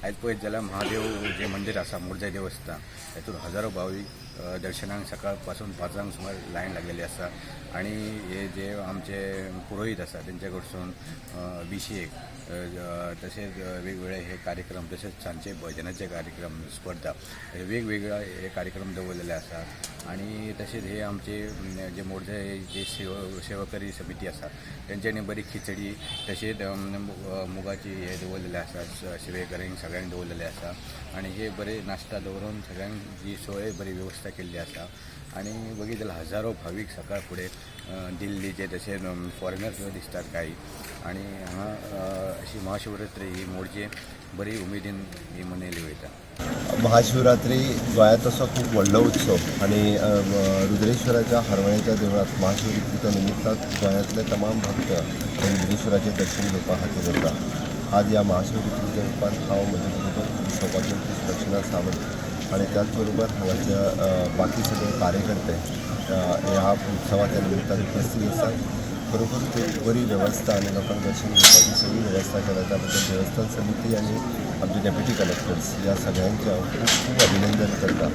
आयज पळयत जाल्यार महादेव जें मंदीर आसा, मोरजे देवस्थान, तातूंत हजारो भावीक दर्शनाक सकाळ पासून 5 सुमार लायन लागलेली आसा. आनी हे जे आमचे पुरोहीत आसा, तेंचे कडसून अभिशेक, तशेंच वेगवेगळे हे कार्यक्रम, तशेंच सांजचे भजनाचे कार्यक्रम, स्पर्धा, हे वेगवेगळे हे कार्यक्रम दवरलेले आसात. आनी तशेंच हे आमचे जे मोरजे जे सेवकरी समिती आसा, तेंच्यांनी बरी खिचडी, तशेंच मुगाची हे दवरलेले आसा. सेवेकऱ्यांक सगळ्यांक दवरलेले आसा आनी हे बरे नाश्ता दवरून सगळ्यांक जी सोय, बरी वेवस्था केल्ली आसा. आनी बघित जाल्यार हजारो भावीक सकाळ फुडें दिल्लीचे, तशेंच फॉरेनर सुद्दां दिसतात काही. आनी हांगा अशी महाशिवरात्री ही मोरजे बरी उमेदीन ही मनयली वयता. महाशिवरात्री गोंयांत तसो खूब व्हडलो उत्सव आनी रुद्रेश्वराच्या हरवळ्याच्या देवळांत महाशिवरात्रीच्या निमित्तान गोंयांतले तमाम भक्त हे रुद्रेश्वराचें दर्शन घेवपा खातीर येता. आज ह्या महाशिवरात्रीच्या रुपान हांव, म्हजे बरोबर सौभाग्यवती सुदक्षिणा सावंत आनी त्याच बरोबर हांगाचे बाकी सगळे कार्यकर्ते ह्या उत्सवाच्या निमित्तान उपस्थित आसात. खरोखरूच एक बरी वेवस्था आनी लोकांक दर्शन घेवपाची सगळी वेवस्था केल्या, त्या बद्दल देवस्थान समिती आनी आमचे डेप्युटी कलेक्टर्स ह्या सगळ्यांचें हांव खूब खूब अभिनंदन करता.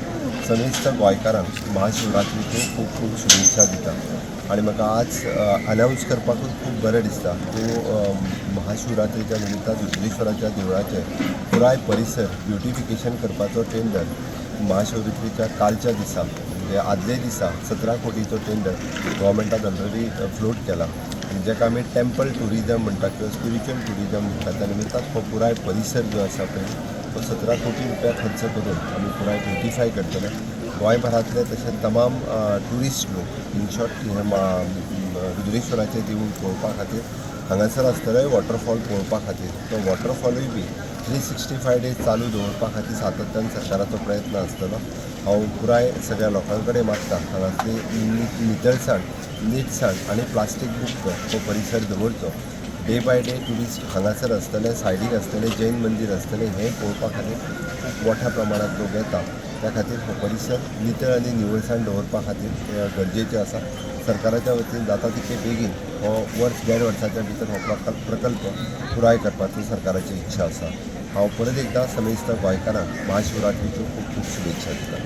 समेस्त गोंयकारांक महाशिवरात्रीच्यो खूब खूब शुभेच्छा दिता आनी म्हाका आज अनावन्स करपाकूच खूब बरें दिसता की महाशिवरात्रीच्या निमित्तान रुद्रेश्वराच्या देवळाचें पुराय परिसर ब्युटिफिकेशन करपाचो टेंडर महाशिवरात्रीच्या कालच्या दिसा, म्हणजे आदले दिसा, 17 कोटीचो टेंडर गव्हर्मेंटान ऑलरेडी फ्लोट केला. आनी जाका आमी टेम्पल टुरिजम म्हणटा किंवा स्पिरिच्युअल टुरिजम म्हणटा, त्या निमित्तान हो पुराय परिसर जो आसा पळय, तो 17 कोटी रुपया खर्च करून आमी पुराय ब्युटिफाय करतले. गोंयभरांतले तशेंच तमाम ट्युरिस्ट लोक, इन शॉर्ट, हे रुद्रेश्वराचें देवूळ पळोवपा खातीर हांगासर आसतलोय वॉटरफॉल पळोवपा खातीर, तो वॉटरफॉलूय बी 365 डेज चालू दवरपा खातीर सातत्यान सरकाराचो प्रयत्न आसतलो. हांव पुराय सगळ्या लोकां कडेन मागता, हांगासली नितळसाण, नीटसाण आनी प्लास्टीक मुक्त हो परिसर दवरचो. डे बाय डे ट्युरिस्ट हांगासर आसतले, सायडीक आसतले जैन मंदीर आसतलें, हें पळोवपा खातीर खूब मोठ्या प्रमाणांत लोक येता. त्या खातीर हो परिसर नितळ आनी निवळसाण दवरपा खातीर गरजेचें आसा. सरकाराच्या वतीन जाता तितके बेगीन हो वर्स देड वर्साच्या भितर हो प्रकल्प पुराय करपाची सरकाराची इच्छा आसा. हांव परत एकदां समेस्त गोंयकारांक महाशिवरात्रीच्यो खूब खूब शुभेच्छा दिता.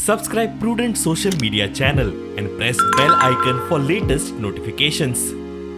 Subscribe Prudent Social Media channel and press bell icon for latest notifications.